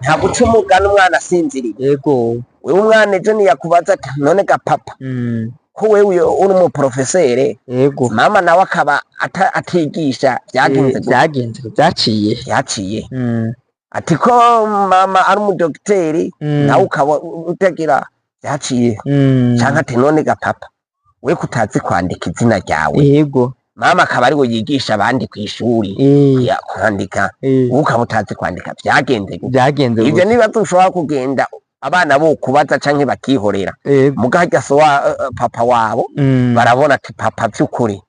Nta guca umugani umwana asinziriye. Wewe umwana ejo niyakubaza ati: "None ga papa, ko wewe uri umuprofesere, mama nawe akaba atigisha, vyagenze gute?" Vyagenze, vyaciye. Vyaciye. Ati ko mama ari umudogiteri, nawe ukaba utagira, vyaciye. Canke ati: "None ga papa, we kutazi kwandika izina ryawe, mama akaba ariwe yigisha abandi kw'ishuri kwandika, wowe ukaba utazi kwandika, vyagenze gute?" Vyagenze Ivyo gute? nibazo ushobora kugenda abana bo kubaza canke bakihorera. Muga harya so wa papa wabo barabona ati papa vy'ukuri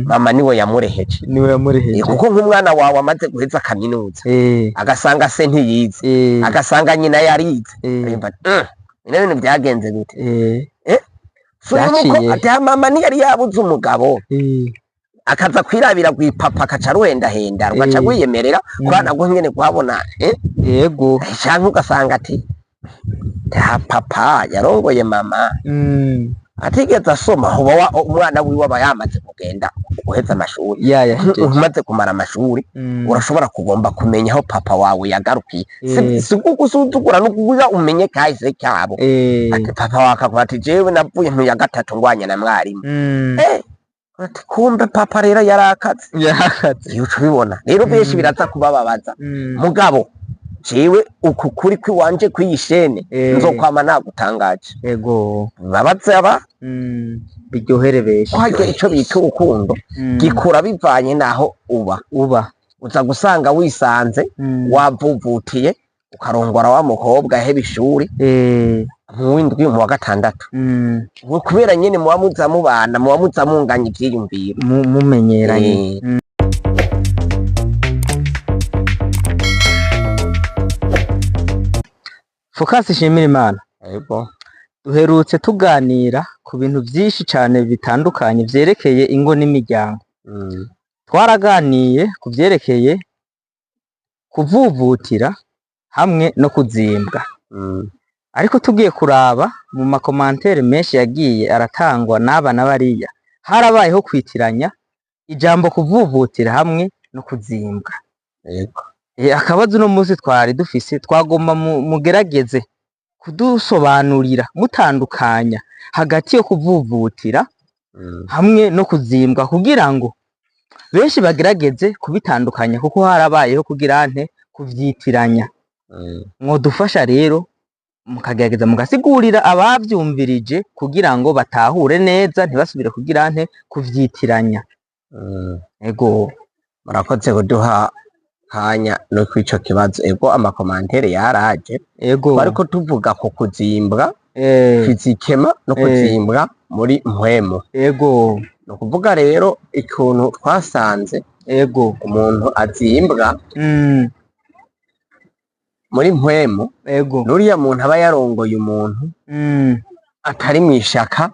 mama niwe yamureheje. Niwe yamureheje. Kuko nk'umwana wawe amaze guheza kaminuza, agasanga se ntiyize, agasanga nyina yarize, yumva ati, "Bino bintu vyagenze gute?" So nuko Vyaciye. ati: "Ah, mama ntiyari yabuze umugabo, akaza kwirabira kwipapa, akaca aruhendahenda, rugaca rwiyemerera kubera nabwo nyene kuhabona." Canke ugasanga ati: "Ta papa yarongoye mama atigeze asoma." Uba umwana wiwe aba yamaze kugenda guheza amashuri. Yahejeje. Umaze kumara amashuri, urashobora kugomba kumenya aho papa wawe yagarukiye. Si gusuzugura, no kugira umenye kahise kabo. Ati papa wawe akavuga ati: "Jewe navuye mu ya gatatu ngwanye na mwarimu." Ati kumbe papa rero yarakaze. Yarakaze. Iyo uca ubibona rero, benshi biraza kubababaza. Mugabo jewe uku kuri kwiwanje kw'iyi shene, nzokwama nagutangaje. Babaze aba Biryohere benshi. Ko harya ico bita urukundo gikura bivanye naho uba. Uba. Uza gusanga wisanze wavuvutiye, ukarongora wa mukobwa aheba ishuri mu w'indwi, mu wa gatandatu. We kubera nyene muba muza mubana, muba muza munganya ivyiyumviro. Mumenyeranye. Focus ishimira Imana. Duherutse tuganira ku bintu vyinshi cane bitandukanye vyerekeye ingo n'imiryango. Twaraganiye ku vyerekeye kuvuvutira hamwe no kuzimbwa. Ariko tugiye kuraba mu ma commentaires menshi yagiye aratangwa n'aba na bariya, harabayeho kwitiranya ijambo kuvuvutira hamwe no kuzimbwa. Akabazo uno munsi twari dufise, twagomba mugerageze kudusobanurira mutandukanya hagati yo kuvuvutira hamwe no kuzimbwa, kugira ngo benshi bagerageze kubitandukanya, kuko harabayeho kugira nte kuvyitiranya. Mwodufasha rero mukagerageza mugasigurira abavyumvirije kugira ngo batahure neza, ntibasubire kugira nte kuvyitiranya. Ego. Murakoze kuduha kanya no kw'ico kibazo. Ego, ama commentaires yaraje. Twariko tuvuga ku kuzimbwa physiquement no kuzimbwa muri mpwemu. Ni ukuvuga rero ikuntu twasanze umuntu azimbwa muri mpwemu, nuriya muntu aba yarongoye umuntu atari mw'ishaka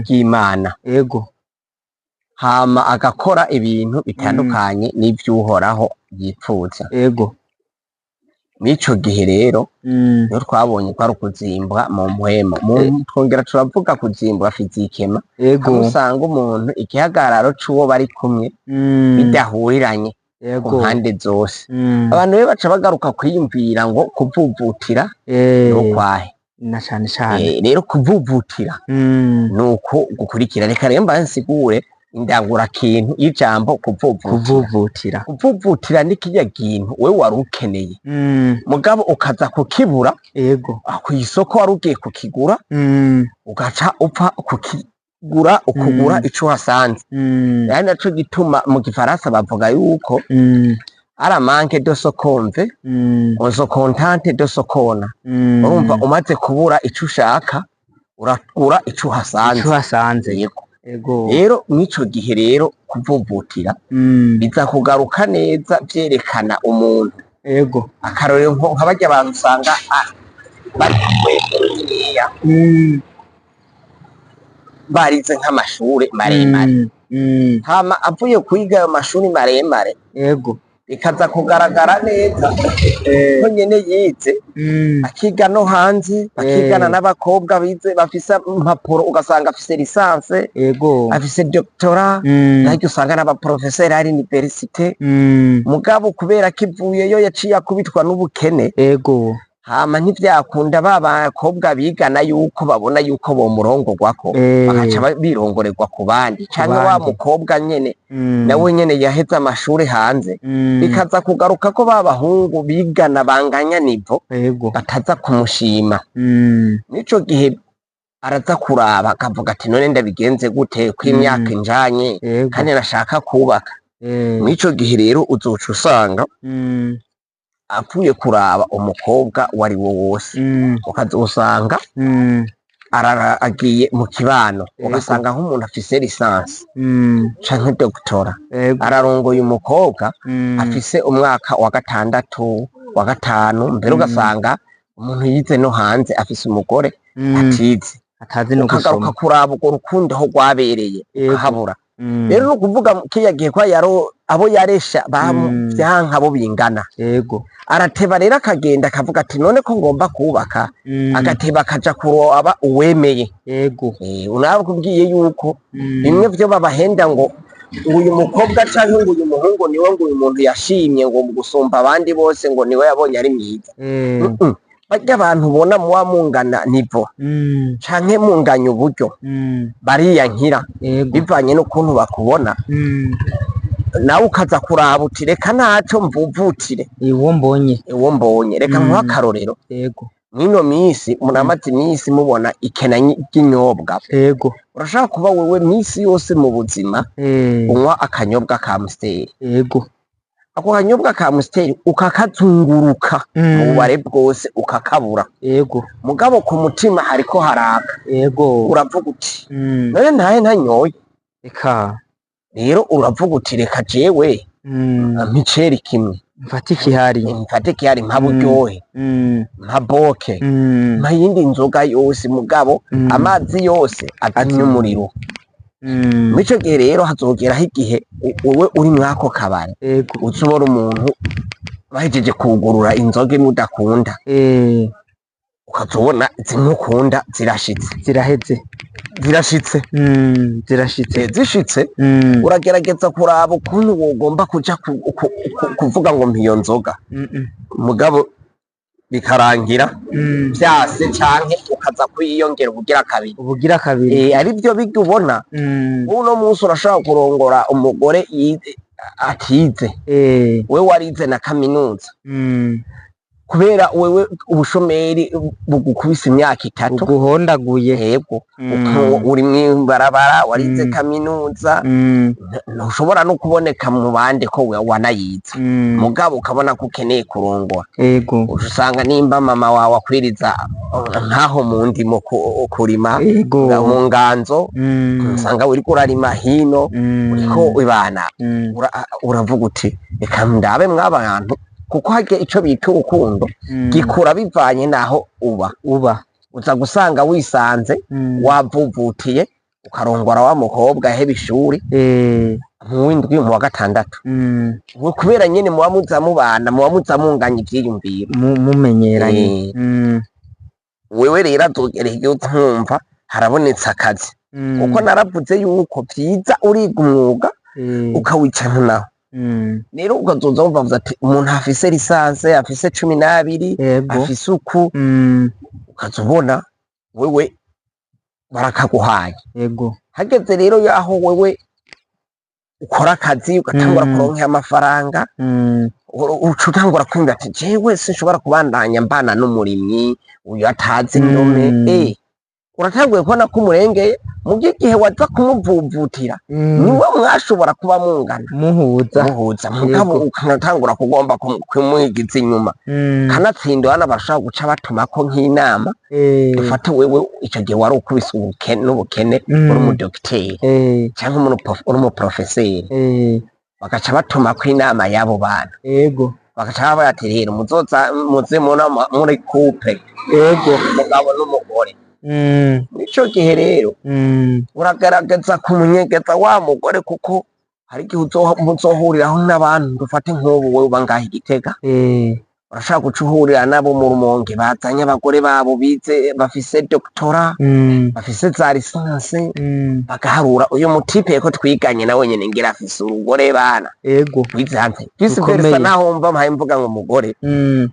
ry'Imana, hama agakora ibintu bitandukanye n'ivy'Uhoraho yipfuza. Mw'ico gihe rero niho twabonye ko ari ukuzimbwa mu mpwemu. Twongera turavuga kuzimbwa physiquement, hamwe usanga umuntu igihagararo c'uwo bari kumwe bidahuriranye ku mpande zose. Abantu rero baca bagaruka kwiyumvira ngo kuvuvutira n'ukwahe? Na cane cane. Rero kuvuvutira nuko gukurikira. Reka rero mbanze nsigure indangurakintu y'ijambo kuvuvutira. Kuvuvutira. Kuvuvutira ni kirya kintu wewe wari ukeneye, mugabo ukaza kukibura kw'isoko wari ugiye kukigura, ugaca upfa kukigura, ukugura ico uhasanze. Ari naco gituma mu gifaransa bavuga yuko à la manque de ce qu'on veut, on se contente de ce qu'on a. Urumva, umaze kubura ico ushaka, uragura ico uhasanze. Ico uhasanze. Yego. Rero mw'ico gihe rero kuvuvutira biza kugaruka neza vyerekana umuntu. Akarorero, nka barya abantu usanga bari ku rwego runiniya, barize nk'amashure maremare, hama avuye kwiga ayo mashuri maremare, Bikaza kugaragara neza ko nyene yize, akiga no hanze, bakigana n'abakobwa bize bafise impapuro, ugasanga afise licence, afise doctorat, naryo usanga n'abaprofeseri ari université. Mugabo kubera ko ivuyeyo yaciye akubitwa n'ubukene, hama ntivyakunda ba bakobwa bigana yuko babona yuko bomurongorwako, bagaca birongorerwa ku bandi, canke wa bandi. mukobwa nyene nawe nyene yaheze amashuri hanze, bikaza kugaruka ko ba bahungu bigana banganya niveau bataza kumushima. Nico gihe araza kuraba akavuga ati: "None ndabigenze gute ko imyaka injanye kandi nashaka kubaka?" Mw'ico gihe rero uzoca usanga apfuye kuraba umukobwa uwo ari wo wose, ukazosanga arara agiye mu kibano, ugasanga nk'umuntu afise licence canke doctorat ararongoye umukobwa afise umwaka wa gatandatu, wa gatanu mbere, ugasanga umuntu yize no hanze afise umugore atize, Atazi no ukagaruka gusoma. kuraba urwo rukundo aho rwabereye, ukahabura. Rero ni ukuvuga kiriya gihe ko yaro abo yaresha vyanka abo bingana, arateba rero akagenda akavuga ati: "None ko ngomba kubaka?" Agateba akaja kuraba uwemeye. Unababwiye yuko bimwe vyo babahenda ngo uyu mukobwa canke ngo uyu muhungu niwe ngo uyu muntu yashimye ngo mu gusumba abandi bose, ngo niwe yabonye ari mwiza. Barya abantu ubona muba mungana niveau canke munganya uburyo, bariyankira bivanye n'ukuntu bakubona, nawe ukaza kuraba uti: "Reka ntaco mvuvutire Uwo mbonye." Uwo mbonye. Reka nkuhe akarorero. Mw'ino minsi muramaze iminsi mubona ikena ry'inyobwa. Urashaka kuba wewe minsi yose mu buzima unywa akanyobwa ka Amstel, ako kanyobwa ka Amstel ukakazunguruka mu bubare bwose ukakabura, mugabo ku mutima hariko haraka, uravuga uti: "None ntahe ntanyoye?" Eka. Rero uravuga uti: "Reka jewe mpiceri kimwe, Mfate ikihari. mfate kihari, mpa buryohe, mpa boke, mpa yindi nzoga yose, mugabo amazi yose azimye umuriro." Muri ico gihe rero hazogeraho igihe wewe uri mwako kabare, uza ubona umuntu bahejeje kugurura inzoga imwe udakunda, ukaza ubona zimwe ukunda zirashitse. Ziraheze. Zirashitse. Zirashitse. Zishitse, uragerageza kuraba ukuntu wogomba kuja kuvuga ngo mpa iyo nzoga, mugabo bikarangira vyase, canke ukaza kuyiyongera ubugira kabiri. Ubugira kabiri. Arivyo bijya ubona. Uno munsi urashobora kurongora umugore yize atize, wewe warize na kaminuza, kubera wewe ubushomeri bugukubise imyaka 3, Buguhondaguye. Yego. Uri mw'ibarabara, warize kaminuza, ntushobora no kuboneka mu bandi ko wanayize, mugabo ukabona ko ukeneye kurongora. Uca usanga nimba mama wawe akwiriza nkaho mu ndimo kurima, mu nganzo, usanga uriko urarima hino, uriko ibana, uravuga uti: "Reka ndabe mw'abantu," kuko harya ico bita urukundo gikura bivanye naho uba. Uba. Uza gusanga wisanze wavuvutiye, ukarongora wa mukobwa aheba ishuri mu w'indwi, mu wa gatandatu. We kubera nyene muba muza mubana, muba muza munganya ivyiyumviro. Mumenyeranye. Wewe rero azogera igihe ukumva harabonetse akazi, kuko naravuze yuko vyiza uriga umwuga, ukawicara naho. Rero ukazoza wumva bavuze ati umuntu afise licence, afise 12, afise uku, ukaza ubona wewe barakaguhaye. Hageze rero yaho wewe ukora akazi, ugatangura kuronka amafaranga, uca utangura kumva ati: "Jewe sinshobora kubandanya mbana n'umurimyi uyu atazi indome." Uratanguye kubona ko umurengeye mu by'igihe waza kumuvuvutira, niwe mwashobora kuba mungana, Muhuza. muhuza, mugabo ukanatangura kugomba kumwigiza inyuma. Kanatsinda hano bashobora guca batumako nk'inama. Dufate wewe ico gihe wari ukubise ubukene n'ubukene, uri umudogiteri cyangwa uri umuprofeseri, bagaca batumako inama y'abo bantu, bagaca bavuga ati: "Rero muzoza muze munama muri couple, umugabo n'umugore." Nico gihe rero uragaragaza kumunyegeza wa mugore, kuko Hari igihe muzohuriraho n'abantu, dufate nk'ubu wewe uba ngaha i Gitega, urashobora guca uhurira nabo mu Rumonge bazanye abagore babo bize, bafise doctorat, bafise za licence, bagaharura uyu mutipe ko twiganye nawe nyene ngira afise urugore bana wize hanze, vice versa. Rukomeye. Naho mva mpaye mvuga ngo umugore,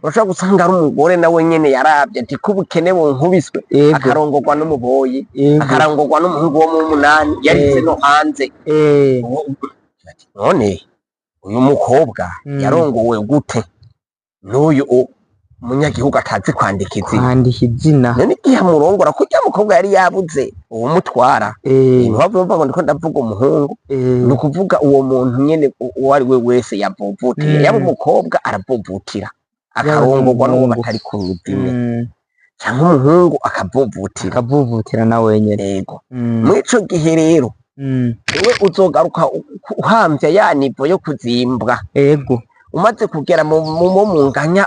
urashobora gusanga ari umugore nawe nyene yaravye ati ko ubukene bunkubiswe, akarongorwa n'umuboyi, akarongorwa n'umuhungu wo mu munani yarize no hanze. Ati, none uyu mukobwa yarongowe gute n'uyu munyagihugu atazi kwandika izina? Kwandika izina. None igihe amurongora, kurya mukobwa yari yabuze uwumutwara. Ntiwava uvuga ngo ndiko ndavuga umuhungu, ni ukuvuga uwo muntu nyene uwo ari we wese yavuvutiye. Yaba umukobwa aravuvutira akarongorwa n'uwo umuhungu. batari ku zimwe, canke umuhungu akavuvutira. Akavuvutira na wenyene. Yego. Muri ico gihe rero, wewe uzogaruka uhamvya ya niveau yo kuzimbwa. Umaze kugera mu munganya,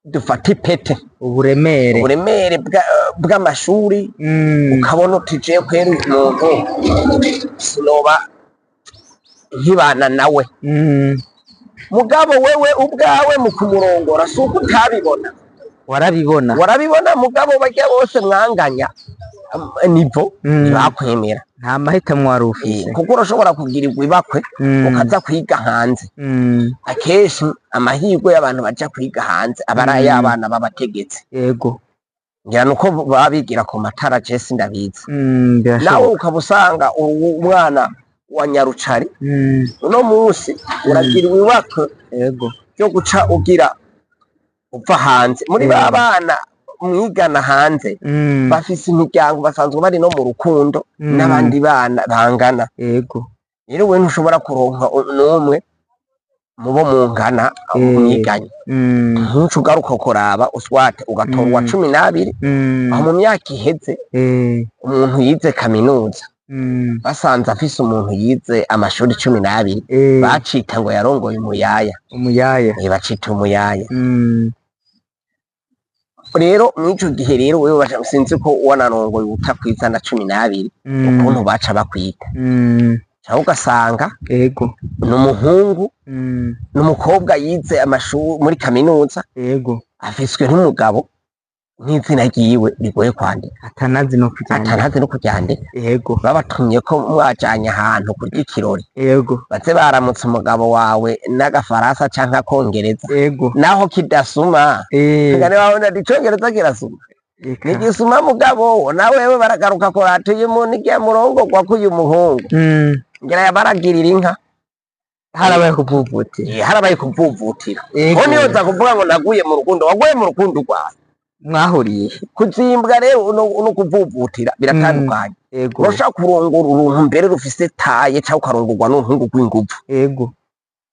dufate ipete, uburemere, uburemere bw'amashuri, ukabona uti jewe kweri uyu muntu sinoba nkibana nawe. Mugabo wewe ubwawe mu kumurongora si uko utabibona. Warabibona. Warabibona, mugabo barya bose mwanganya niveau ntibakwemera. Nta mahitamwo wari ufise. Kuko urashobora kugirirwa ibakwe, ukaza kwiga hanze. Akenshi amahirwe y'abantu baja kwiga hanze aba ari ay'abana b'abategetsi. Ngira nuko baba bigira ku matara, je sindabizi. Nawe Birashoboka. ukaba usanga umwana wa nyarucari uno munsi uragiriwe ibakwe ryo guca ugira uva hanze muri ba bana mwigana hanze, bafise imiryango, basanzwe bari no mu rukundo n'abandi bana bangana. Rero we ntushobora kuronka n'umwe mubo mungana, mwiganye. Ntuce ugaruka kuraba uswate ugatora uwa 12. Aho mu myaka iheze, umuntu yize kaminuza, basanze afise umuntu yize amashuri 12, bacita ngo yarongoye umuyaya. Umuyaya. Bacita umuyaya. Rero mw'ico gihe rero wewe sinzi ko wanarongoye utakwiza na 12, ukuntu baca bakwita, canke ugasanga ni umuhungu, n'umukobwa yize amashuri muri kaminuza, afiswe n'umugabo n'izina ryiwe rigoye kwandika, atanazi no kuryandika. Atanazi no kuryandika. Babatumye ko mwajanye ahantu kurya ikirori, baze baramutse umugabo wawe n'agafaransa canke akongereza, naho kidasuma. Ngane wabona ati icongereza kirasuma. Eka. Ntigisuma, mugabo nawewe baragaruka kurata uyu muntu igihe murongorwa k'uyu muhungu, ngira yabaragirira inka. Harabaye kuvuvutira. Harabaye kuvuvutira. Ko niyoza kuvuga ngo naguye mu rukundo, waguye mu rukundo rwawe. Mwahuriye. Kuzimbwa rero no kuvuvutira biratandukanye. Urashobora kurongora uruntu mbere rufise taille, cyangwa ukarongorwa n'uruhungu rw'inguvu,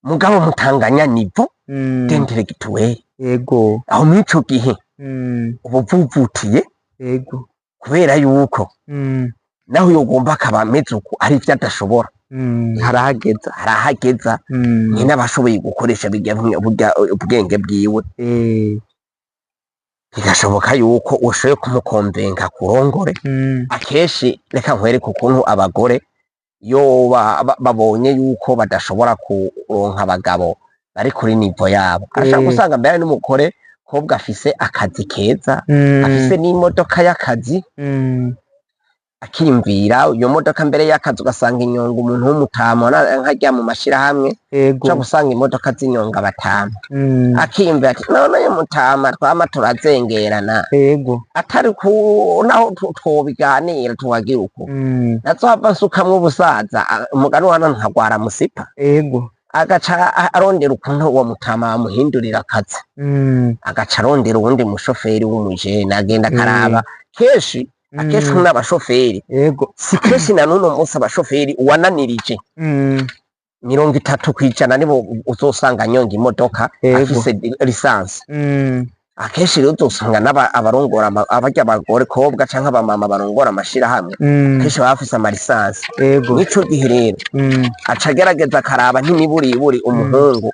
mugabo mutanganya niveau d'intellectuel. Aho mw'ico gihe uba uvuvutiye, kubera yuko naho yogomba akaba ameze uku, ari ivyo adashobora. Harahageza. Harahageza. Nyine abashoboye gukoresha burya ubwenge bwiwe, bigashoboka yuko ushoboye kumukomvenga kurongore. Akenshi reka nkwereke ukuntu abagore iyo babonye yuko badashobora kuronka abagabo bari kuri niveau yabo, arashobora gusanga mbere n'umugore kobwa afise akazi keza, afise n'imodoka y'akazi, akiyumvira iyo modoka mbere y'akazi, ugasanga inyonga umuntu w'umutama nkarya mu mashirahamwe, ushobora gusanga imodoka zinyonga abatama. Akiyumvira ati none uyu mutama twama turazengerana, atari ku naho twobiganira tukagira uku, nazohava nsukamwo ubusaza, umugani wa none nkagwara musipa. Agaca arondera ukuntu uwo mutama bamuhindurira akazi, agaca arondera uwundi mushoferi w'umujene, agenda akaraba kenshi akenshi n'abashoferi, si kenshi na n'uno munsi abashoferi uwananirije 30% nibo uzosanga anyonga imodoka afise licence. Akenshi rero uzosanga abarongora abarya abagore kobwa canke abamama barongora amashirahamwe, kenshi baba bafise ama licence. Mw'ico gihe rero aca agerageza akaraba nk'imiburiburi umuhungu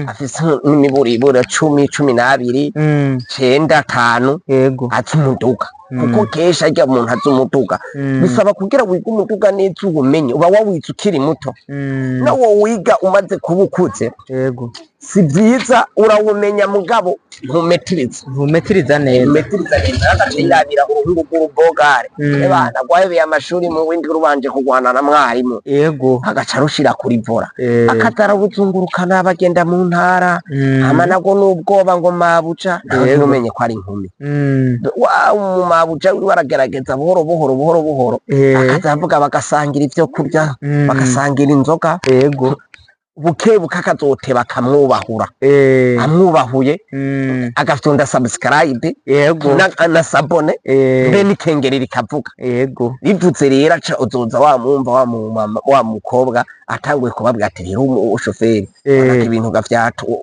afise n'imiburiburi 10, 12, 9, 5, azi umuduga. Kuko kenshi arya umuntu azi umuduga, bisaba kugira wige umuduga neza ubumenye, uba wawize ukiri muto. Nawo wiga umaze kuba ukuze, si byiza. Urawumenya mugabo ntumetiriza. Ntumetiriza neza. Ntumetiriza neza. Agaca yirabira uruhungu rw'urubogare. Ebana rwahebeye amashuri mu windi, rubanje kurwana na mwarimu, agaca arushira kuri volant, akaza araruzungurukana, bagenda mu ntara. Hama nabwo n'ubwoba ngo mabuja nawe ntumenye ko ari inkumi. Wa mabuja wiwe aragerageza buhoro buhoro buhoro buhoro, akaza avuga, bagasangira ivyo kurya, bagasangira inzoga, buke buke akazoteba akamwubahura. Amwubahuye, agafyonda subscribe na s'abonner, mbe n'ikengeri rikavuga. Bivuze rero, aca uzoza wamwumva wa mumama wa mukobwa atanguye kubabwira ati: "Rero umushoferi, urabona ko ibintu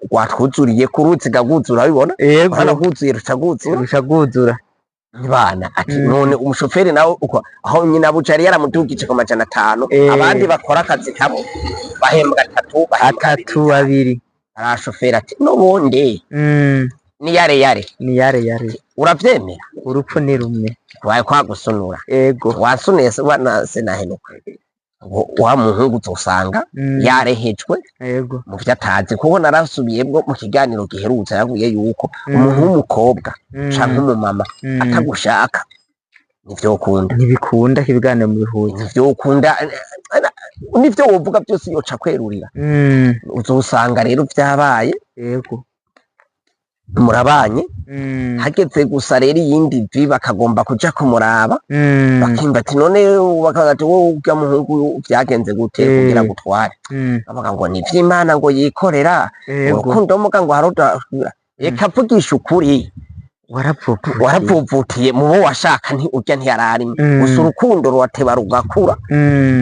rwatwuzuriye ku ruzi gagwuzura, urabibona?" Urabona rwuzuye, ruca rwuzura. Ruca rwuzura. Bana ati: "None umushoferi nawe uko aho nyina buja yari yaramudugije ku 500, abandi bakora akazi kabo bahembwa atatu, bahembwa atatu, abiri." Abiri. Arashoferi ati: "N'ubundi ni yare yare." Ni yare yare. Uravyemera? Urupfu ni rumwe. Waye kwagusunura. Wasunuye se wana sinahenuka. Wa muhungu uzosanga yarehejwe mu vyo atazi, kuko narasubiyemwo mu kiganiro giherutse yavuye yuko umuntu w'umukobwa canke umumama atagushaka ntivyokunda. Ntibikunda ibiganiro mu bihuza. Ntivyokunda, nivyo wovuga byose yoca kwerurira. Uzosanga rero vyabaye, murabanye, hageze gusa rero iyindi vi bakagomba kuja kumuraba, bakimva ati none, bakavuga ati: "Wowe urya muhungu vyagenze gute kugira gutware?" Bavuga ngo ni ivy'Imana, ngo yikorera urukundo, muga ngo haruda. Reka vugisha ukuri. Warapfupfuye. Warapfupfutiye mu bo washaka, nti urya ntiyararimo. Gusa urukundo rurateba rugakura,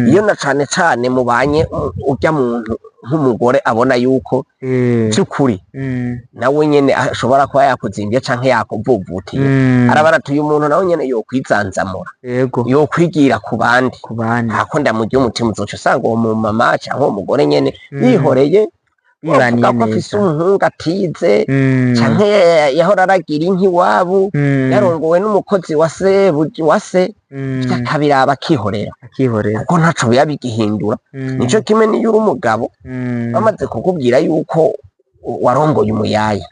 iyo na cane cane mubanye, urya muntu nk'umugore abona yuko vy'ukuri nawe nyene ashobora kuba yakuzimbye canke yakuvuvutiye, arabara ati: "Uyu muntu nawe nyene yokwizanzamura, yokwigira ku bandi." Ku bandi. Ntako ndamurya umutima, uzoca usanga uwo mumama canke uwo mugore nyene yihoreye, Yibaniye bavuga ko afise neza. umuhungu atize, canke yahora aragira inka iwabo, yarongowe n'umukozi wa se wa se, vy'akabiraba akihorera. Akihorera. Kuko ntaco biba bigihindura. Nico kimwe niyo uri umugabo, bamaze kukubwira yuko warongoye umuyaya,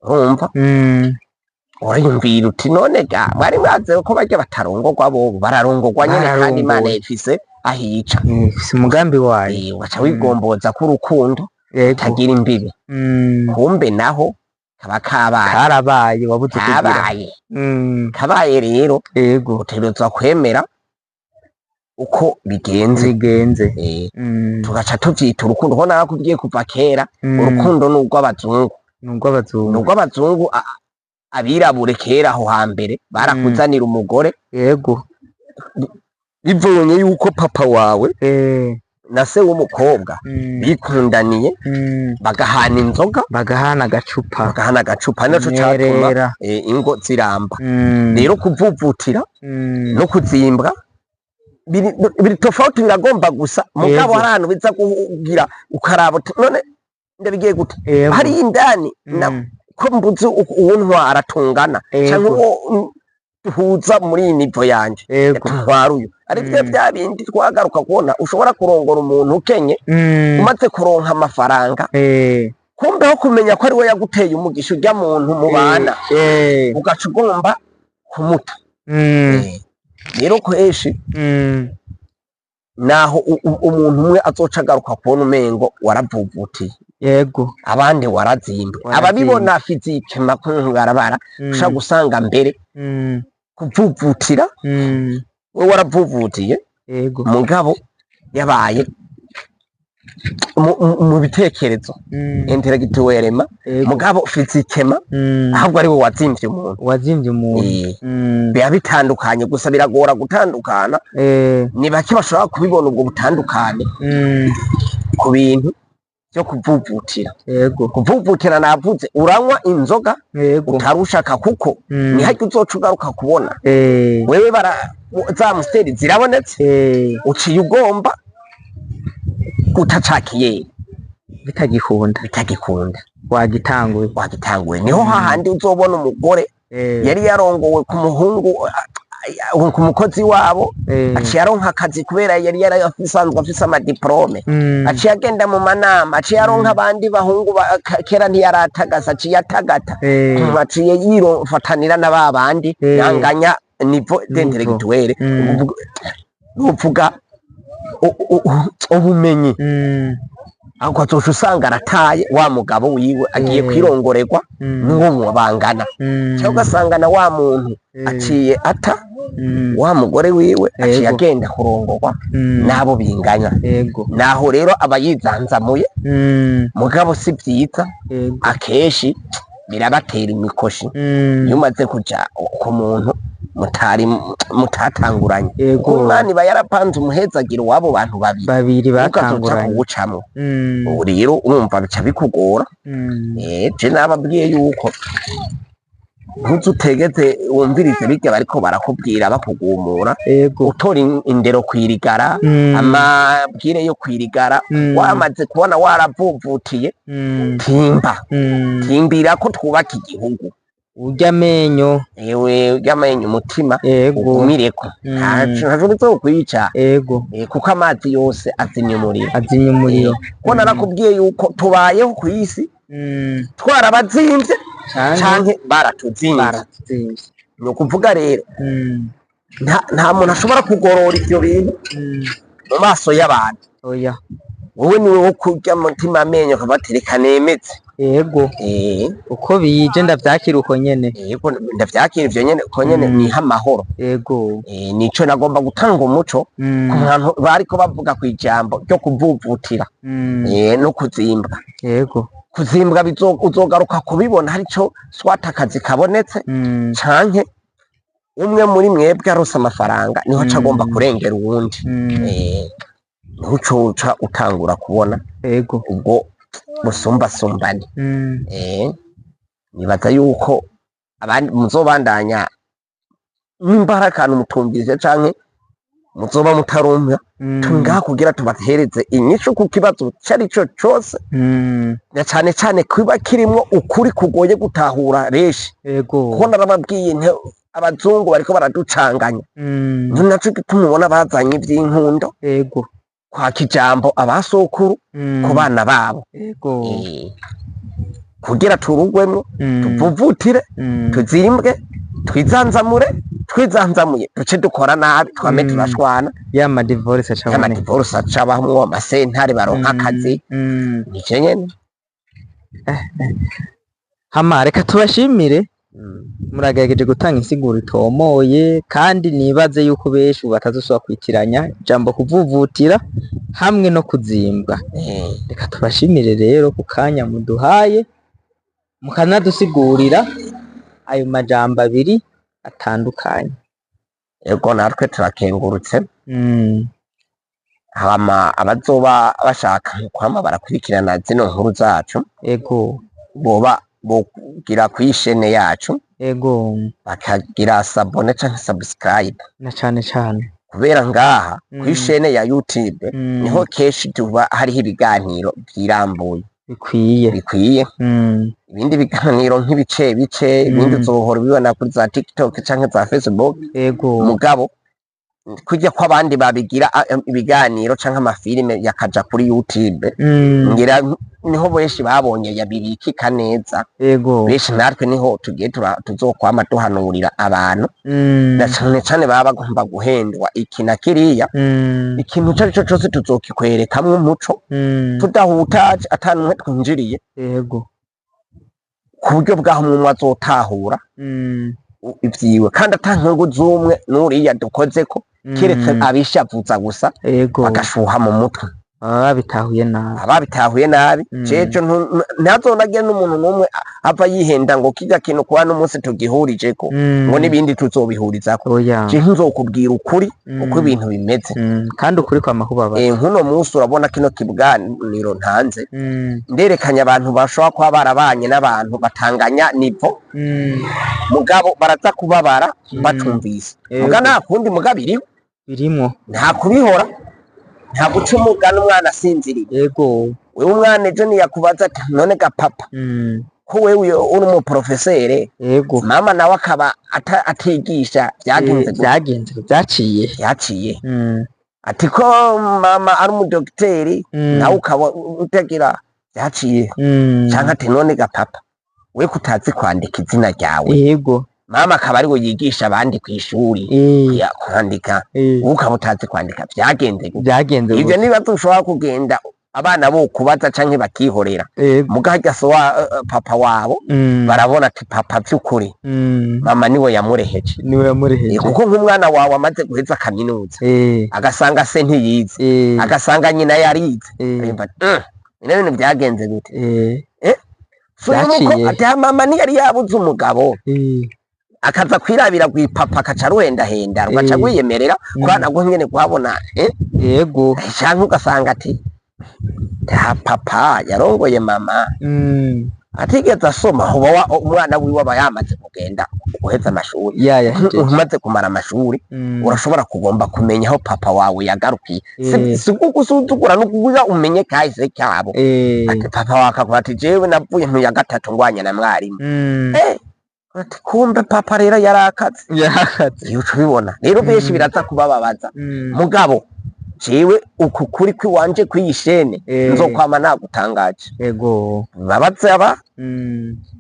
urumva, uriyumvira uti: "None ga mwari mwaze ko barya batarongorwa?" Bobo bararongorwa nyene, kandi Imana Bararongowe. ifise ahica. Ifise umugambi wayo. Ugaca wigomboza ko urukundo tagira imbibe. Kumbe naho kaba kabaye. Karabaye, wabuze kugira. Kabaye. Kabaye rero, utegerezwa kwemera uko bigenze. Bigenze. Tugaca tuvyita urukundo, ko narakubwiye kuva kera, urukundo ni urw'abazungu. Ni urw'abazungu. Ni urw'abazungu. Abirabure kera aho hambere barakuzanira umugore, bivunye yuko papa wawe na se w'umukobwa bikundaniye, bagahana inzoga, bagahana agacupa. Bagahana agacupa, ari naco catuma Mwerera. Ingo ziramba. Rero kuvuvutira no kuzimbwa biri tofauti, biragomba gusa, mugabo hari ahantu biza kugira ukaraba uti: "None ndabigiye gute?" Hariya indani ko mbuze uwuntwara tungana, canke uwo duhuza muri iyi niveau yanje, ntwara uyu ari byo. Bya bindi twagaruka kubona, ushobora kurongora umuntu ukenye, umaze kuronka amafaranga, kumbe aho kumenya ko ari we yaguteye umugisha, urya muntu mubana, ugaca ugomba kumuta. Rero kenshi naho umuntu umwe azoca agaruka kubona umengo waravuvutiye, abandi warazimbwe. Warazimbwe. Ababibona physique makungarabara, ushobora gusanga mbere kuvuvutira, we waravuvutiye, mugabo yabaye mu bitekerezo, intellectuellement, mugabo physiquement ahubwo ari we wazimvye umuntu. Wazimvye umuntu. Biba bitandukanye, gusa biragora gutandukana. Ni bake bashobora kubibona ubwo butandukane ku bintu byo kuvuvutira. Kuvuvutira navuze, uranywa inzoga utarushaka, kuko ni harya uzoca ugaruka kubona wewe bara za Amstel zirabonetse, uciye ugomba gutacakiye. Bitagikunda. Bitagikunda. Wagitanguye. Wagitanguye, niho hahandi uzobona umugore Yari yarongowe ku muhungu, ku mukozi wabo. Aciye aronka akazi kubera yari yarasanzwe afise ama diplômes. Aciye agenda mu manama, aciye aronka abandi bahungu kera ntiyaratagasa, aciye atagata. Aciye yirofatanira na ba bandi yanganya niveau d'intellectuel. Nuvuga ubumenyi, aho azoca usanga arataye wa mugabo wiwe, agiye kwirongorerwa n'uwo bangana, cyangwa ugasanga na wa muntu aciye ata wa mugore wiwe, aciye agenda kurongorwa n'abo binganya. Naho rero aba yizanzamuye. Mugabo si byiza. Akenshi birabatera imikoshi iyo umaze kuja ku muntu mutari mutatanguranye. Kuko Imana iba yarapanze umuhezagiro w'abo bantu babiri, babiri ukazoca batanguranye. kuwucamwo. Ubu rero urumva bica bikugora. Je nababwiye yuko ntuzutegeze wumvirize birya bariko barakubwira bakugumura, utora indero kwirigara, amabwire yo kwirigara. Wamaze kubona waravuvutiye, timba, timbira ko twubaka igihugu. Urya amenyo. Ewe, urya amenyo, umutima ugumireko. Ntaco bizokwica. Kuko amazi yose azimya umuriro. Azimya umuriro. Ko narakubwiye yuko tubayeho kw'isi twarabazimvye canke canke baratuzimvye. Baratuzimvye. Ni ukuvuga rero nta muntu ashobora kugorora ivyo bintu mu maso y'abantu. Oya. Wowe niwe wo kurya mutima amenyo ukabatereka nemetse. Uko bije ndavyakira uko nyene. Yego, ndavyakira ivyo nyene uko nyene. Niha amahoro. Nico nagomba gutanga umuco ku bantu bariko bavuga kw'ijambo ryo kuvuvutira no kuzimbwa. Kuzimbwa uzogaruka kubibona harico swata akazi kabonetse, canke umwe muri mwebwe arose amafaranga, niho aca agomba kurengera uwundi. Niho uca utangura kubona ubwo busumbasumbane. Nibaza yuko abandi muzobandanya nimba hari akantu mutumvise canke muzoba mutarumva, turi ngaha kugira tubahereze inyishu ku kibazo carico cose, na cane cane kiba kirimwo ukuri kugoye gutahura benshi. Kuko narababwiye nti abazungu bariko baraducanganya. Ni naco gituma ubona bazanye ivy'inkundo, kwaka ijambo abasokuru ku bana babo. Kugira turugwemwo, tuvuvutire, tuzimbwe, twizanzamure, twizanzamuye duce dukora nabi, twame turashwana. Ya ma divorce acaboneka. Y'ama divorce acabamwo, amasentare baronka akazi. Nico nyene. Hama reka tubashimire, muragerageje gutanga insiguro itomoye, kandi nibaze yuko benshi ubu batazosubira kwitiranya ijambo kuvuvutira hamwe no kuzimbwa. Reka tubashimire rero ku kanya muduhaye, mukanadusigurira ayo majambo abiri atandukanye. Ego, natwe turakengurutse. Hama abazoba bashaka kwama barakurikirana zino nkuru zacu, boba bogira kw'ishene yacu, bakagira s'abonner canke subscribe. Na cane cane. Kubera ngaha kw'ishene ya YouTube niho kenshi tuba hariho ibiganiro vyirambuye, bikwiye. Bikwiye. Ibindi biganiro nk'ibice bice, ibindi uzohora ubibona kuri za TikTok canke za Facebook. Mugabo kurya ko abandi babigira ibiganiro canke amafilime yakaja kuri YouTube, ngira niho benshi babonye yabibikika neza. Benshi natwe niho tugiye tuzokwama duhanurira abantu, na cane cane baba bagomba guhendwa iki na kiriya. Ikintu ico arico cose tuzokikwerekamwo umuco, tudahutaje, ata numwe twinjiriye, ku buryo bwaho umwe azotahura ivyiwe, kandi ata nkungu z'umwe n'uriya dukozeko, kiretse abishavuza gusa, bagashuha mu mutwe. Baba babitahuye nabi. Ababitahuye nabi. Jejo ntazonagira n'umuntu n'umwe ava yihenda ngo kirya kintu kuba n'umunsi tugihurijeko, ngo n'ibindi tuzobihurizako. Oya. Je ntuzokubwira ukuri uko ibintu bimeze. Kandi ukuri kwama kubabaza. Nk'uno munsi urabona kino kiganiro ntanze, nderekanye abantu bashobora kuba barabanye n'abantu batanganya niveau, mugabo baraza kubabara batumvise. Muga nta kundi, mugabo iriho. Birimwo. Nta kubihora, nta guca umugani umwana asinziriye. Wewe umwana ejo niyakubaza ati: "None ga papa, Ko wewe uri umuprofesere, mama nawe akaba atigisha, vyagenze gute? Vyagenze, vyaciye. Vyaciye. Ati ko mama ari umudogiteri, nawe ukaba utagira, vyaciye. Canke ati none ga papa, we kutazi kwandika izina ryawe, mama akaba ariwe yigisha abandi kw'ishuri kwandika, wowe ukaba utazi kwandika, vyagenze gute? Vyagenze Ivyo gute? nibazo ushobora kugenda abana bo kubaza canke bakihorera. Muga harya so wa papa wabo barabona ati papa vy'ukuri mama niwe yamureheje. Niwe yamureheje. Kuko nk'umwana wawe amaze guheza kaminuza, agasanga se ntiyize, agasanga nyina yarize, yumva ati, "Bino bintu vyagenze gute?" So nuko Vyaciye. ati "Ah, mama ntiyari yabuze umugabo, akaza kwirabira kwipapa, akaca ruhendahenda, rugaca rwiyemerera kubera nabwo nyene kuhabona." Canke ugasanga ati ta papa yarongoye mama atigeze asoma. Uba umwana wiwe aba yamaze kugenda guheza amashuri. Yayahejeje. Umaze kumara amashuri, urashobora kugomba kumenya aho papa wawe yagarukiye. Si gusuzugura, no kugira umenye kahise kabo. Ati papa wawe akavuga ati jewe navuye mu ya gatatu ngwanya na mwarimu. Ati kumbe papa rero yarakaze. Yarakaze. Iyo uca ubibona rero, benshi biraza kubababaza. Mugabo jewe uku kuri kwiwanje kw'iyi chaîne nzokwama nagutangaje. Babaze aba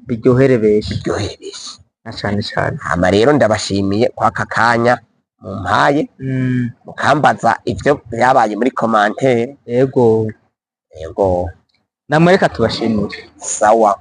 Biryohere benshi. Biryohere benshi. Na cane cane. Hama rero ndabashimiye kwaka kanya mumpaye, mukambaza ivyo byabaye muri commentaire. Yego. Namwe reka tubashimire. Sawa.